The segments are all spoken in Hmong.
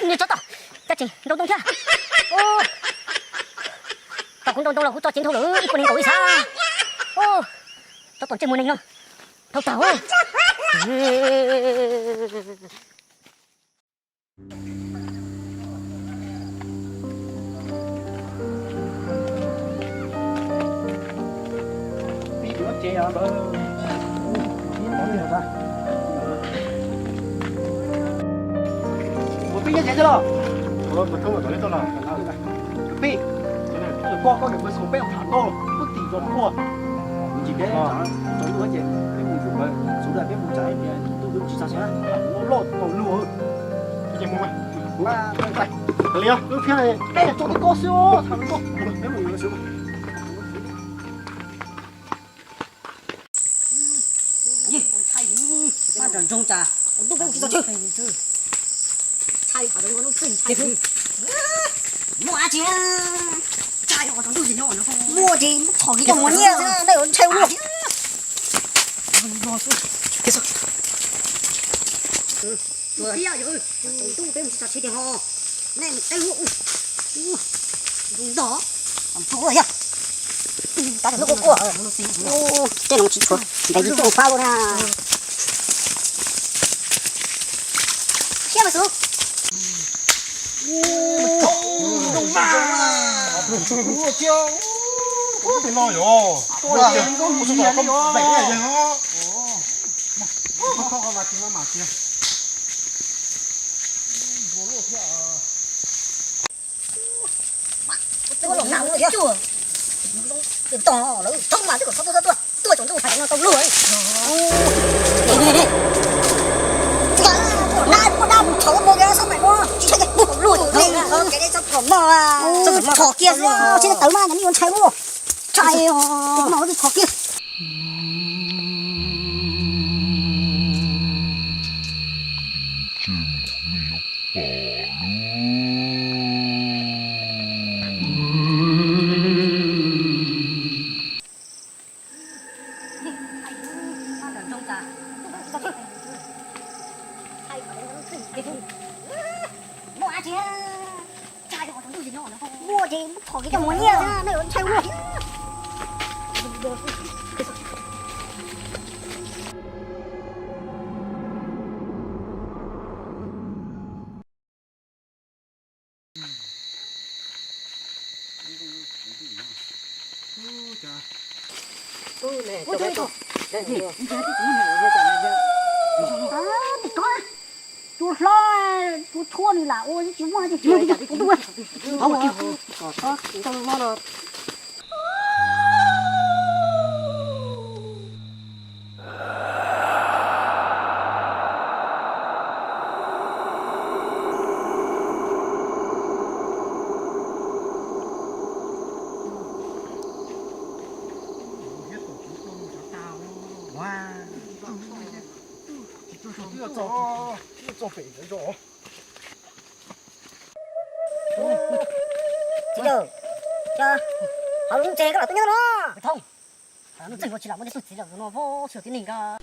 Niag tsov tom, cas tseem nrau ntoo thiab. Tau kuv nrau ntoo los kuv tso cev dhau lawm, ib puas nees nkaum ib xav. Tsov tom ntsej muag neeg no, dhau tag. Ua peb nyob tsev xwb los? Peb, koj, koj yuav mus xyuas peb ua tham tau, peb tim tso quaj. Mus tsis peb tsav tsaus ntuj ces peb mus yuav lawv, xub peb mus tsav tias ntuj twb tsis tsav tsev, loj loj tau luag. Peb tso tej koj xwb, tham tau, peb mus yuav lawv xwb. Ntshai, nrog nroog cas ntuj peb mus tsis tau tsev. Ntshai, muaj dab tsi, ntshai, muaj ces thom kiag cov muag nyiaj xwb, nej yuav ntshai ua luaj. Ntuj peb mus tsis tau tsev tiag ho, nej mus teb ua, ntog, ntog yog. Tab tom quaj quaj, tej no tsis tshuav ntev tsis tuaj fab luaj na. Siab mas xub. Tuaj tsaus ntuj hais no tau luag. Dab, dab, muaj dab, thaum muaj dab, thaum muaj dab, tsis tshai kiag, luag, luag, luag, thaum no, thaum kiag xwb, tsis tawv mas, nej yuav ntshai ua, ntshai, thaum kiag. Muaj ces thom kiag cov muag nyiaj xwb, nej yuav ntshai ua luaj. Tus hlob, tus tshuaj nws lam ua tsis muaj, tus tus tus. Txiv yawg, hauv lub tsev koj los tuaj nyob no. Thoob, lub tsev no tsis lam muaj tej tug txiv lawm no, tsis yog tib neeg nkag.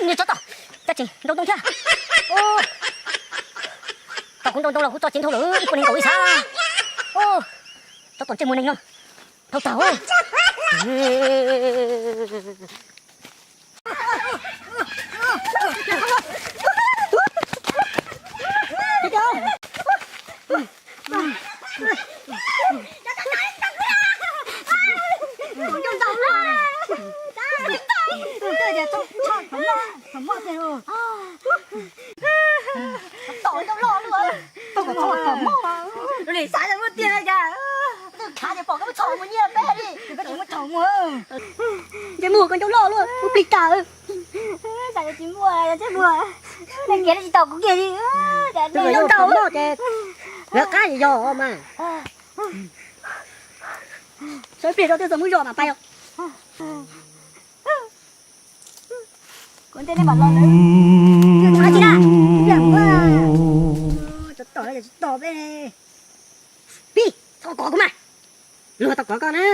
Niag tsov tom, cas tseem nrau ntoo thiab. Tau kuv nrau ntoo los kuv tso cev dhau lawm, ib puas nees nkaum ib xav. Tsov tom ntsej muag neeg no, dhau tag. Xav muaj tiag na cas. Khav ces pom koj muab txhom mus nyiaj peb li. Koj tsis muab txhom mus. Ntsej muag koj ncauj loj luaj, ua plig tag. Xav tsis muaj, tsis muaj. Nws kiag tsis tau kuv kiag li. Tus ncauj loj ces lawv qab yog mas. Sawv pliag rau twb txog muab zom mas pais os. Kuv ntej nej mam los lawm. Tsis na, cov tom no yog tsis tom peb ne. Pib, txhob kov kuv mas. Luag tau kov koj na.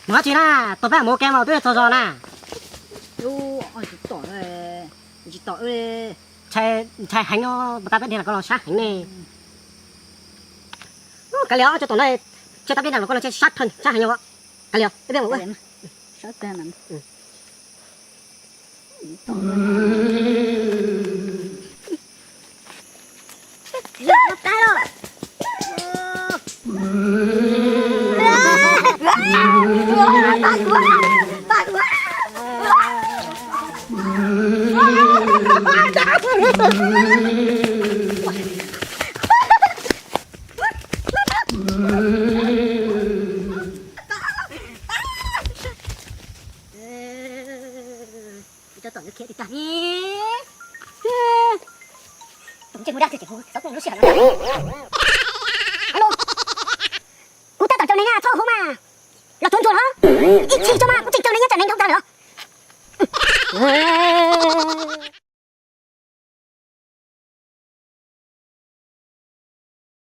Mus dab tsi na, tus peb mus ke mas twb txog zos na. Tsis tom, tsis tom. Ntshai heev no, pas tas peb dhia los koj los sab heev ne. Kav liam, cov tom no, ntshai tas peb dhia los koj los sab, sab heev no. Kav liam, peb mus ua. Alo, kuv tab tom caum nws na, txhob hu mas. Los tsuav ntsuag los. Ib txhij tso mas, kuv tseem caum nws nyob tsam nws ntoo tag lawm.